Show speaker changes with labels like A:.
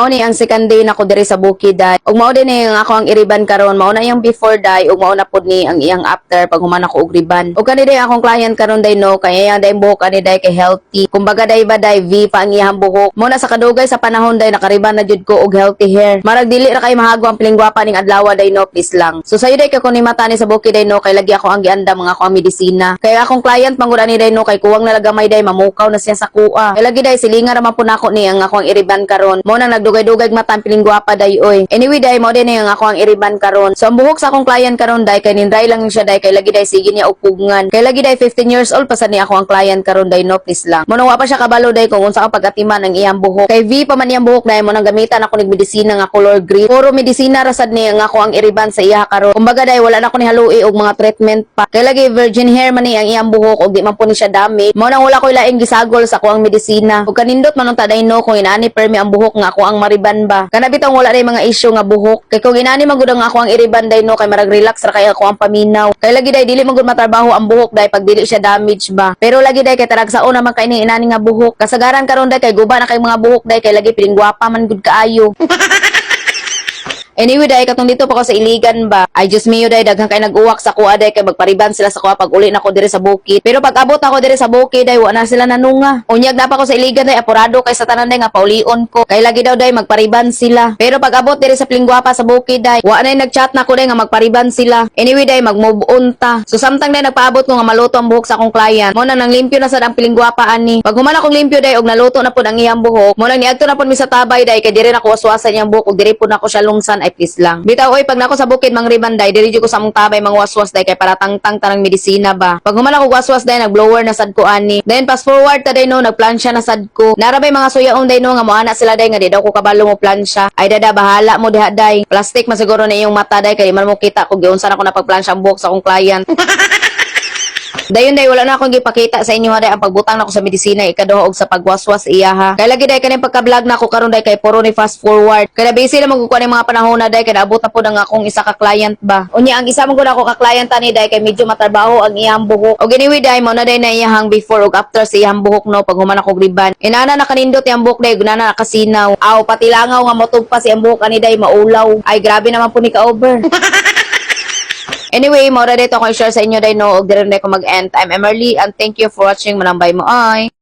A: Mao ni ang second day nako diri sa bukid, day. Ug mao din ni ang ako ang iriban karon. Mao na iyang before, day, ug mao na pud ni ang iyang after pag human ako og riban. Ug kani day akong client karon, day, no, kay iyang day buhok ani, day, kay healthy. Kumbaga, day ba, day, V pa ang iyang buhok. Mao na sa kadugay sa panahon, day, nakariban na jud ko og healthy hair. Marag dili ra kay mahago ang pilingwapa ning adlaw, day, no, please lang. So sayo, day, kay kun mata ni sa bukid, day, no, kay lagi ako ang giandam mga ako ang medisina. Kay akong client man gud ani, day, no, kay kuwang na gamay, day, mamukaw na siya sa kuha. Kay lagi, day, silinga ra man pud nako ni ang ako ang iriban karon. Mao nang nagdugay-dugay mata ang pilingwapa, day, oy. Anyway, day, mao din ang ako ang iriban karon. So ang buhok sa akong client karon, day, kay nindry lang siya, day, kay lagi, day, sige niya og pugngan. Kay lagi, day, 15 years old pa sa ni ako ang client karon, day, no, please lang. Mao nang wa pa siya kabalo, day, kung unsa ka pagatiman ang iyang buhok. Kay V pa man iyang buhok, day, mao nang gamitan ako nig medisina nga color green. Puro medisina ra sad ni ang ako ang iriban sa iya karon. Kumbaga, day, wala na ko ni halui og mga treatment pa. Kay lagi virgin hair man ni ang iyang buhok og di man po ni siya dami. Mao nang wala ko laing gisagol sa ako ang medisina. Ug kanindot man unta, day, no, kung inaani permi ang buhok nga ako ang mariban ba. Kana bitong wala day mga issue nga buhok. Kay kung inani man gud ang ako ang iriban, day, no, kay marag relax ra kay ako ang paminaw. Kay lagi, day, dili man gud matrabaho ang buhok, day, pag dili siya damage ba. Pero lagi, day, kay taragsaon naman kay ning inani nga buhok. Kasagaran karon, day, kay guba na kay mga buhok, day, kay lagi pilingwapa man gud kaayo. Anyway, day, katong dito pa ko sa Iligan ba. Ay, Diyos mio, day, daghan kay nag-uwak sa kuha, day, kay magpariban sila sa kuha pag uli na ko diri sa bukid. Pero pag abot ako diri sa bukid, day, wa na sila nanunga. Unyag na pa ko sa Iligan, day, apurado kay sa tanan, day, nga paulion ko. Kay lagi daw, day, magpariban sila. Pero pag abot diri sa Pilingwapa sa bukid, day, wa na nag-chat na ko, day, nga magpariban sila. Anyway, day, mag-move on ta. So samtang, day, nagpaabot ko nga maluto ang buhok sa akong client, mo nang nanglimpyo na sad ang pilingwapa ani. Pag human akong limpyo, day, og naluto na pud ang iyang buhok, mo nang niadto na pud mi sa tabay, day, kay diri na ko waswasan iyang buhok ug diri pud nako siya lungsan, ay please lang. Bitaw oy, pag nako sa bukid mang riban, day, diri jud ko sa among tabay mangwaswas, day, kay para tangtang tanang medisina ba. Pag human ako waswas, day, nag-blower na sad ko ani. Then fast forward ta, day, no, nagplansya na sad ko. Narabay mga suyaon, day, no, nga moana sila, day, nga di daw ko kabalo mo plansya. Ay dada, bahala mo diha, day. Plastic man siguro na iyong mata, day, kay di man mo kita kung giunsa na ko na pagplansya ang buhok sa akong client. Dayon, day, wala na akong gipakita sa inyo ha, day, ang pagbutang nako sa medisina ikaduha og sa pagwaswas iya ha. Kay lagi, day, kaning pagka-vlog nako karon, day, kay puro ni fast forward. Kay na busy na magkukuha ng mga panahon na, day, kay naabot na pud ang akong isa ka client ba. Unya ang isa man gud ako ka client ani, day, kay medyo matrabaho ang iyang buhok. Og anyway, day, mao na, day, na iyahang before ug after sa iyang buhok, no, pag human ako riban. Inana na kanindot iyang buhok, day, gunana nakasinaw. Aw, pati langaw nga motug pa sa iyang buhok ani, day, maulaw. Ay, grabe naman po ni ka over. Anyway, mao ra dito ako i-share sa inyo, day, no, ug diri na ko mag-end. I'm Emerly and thank you for watching. Manambay mo ay.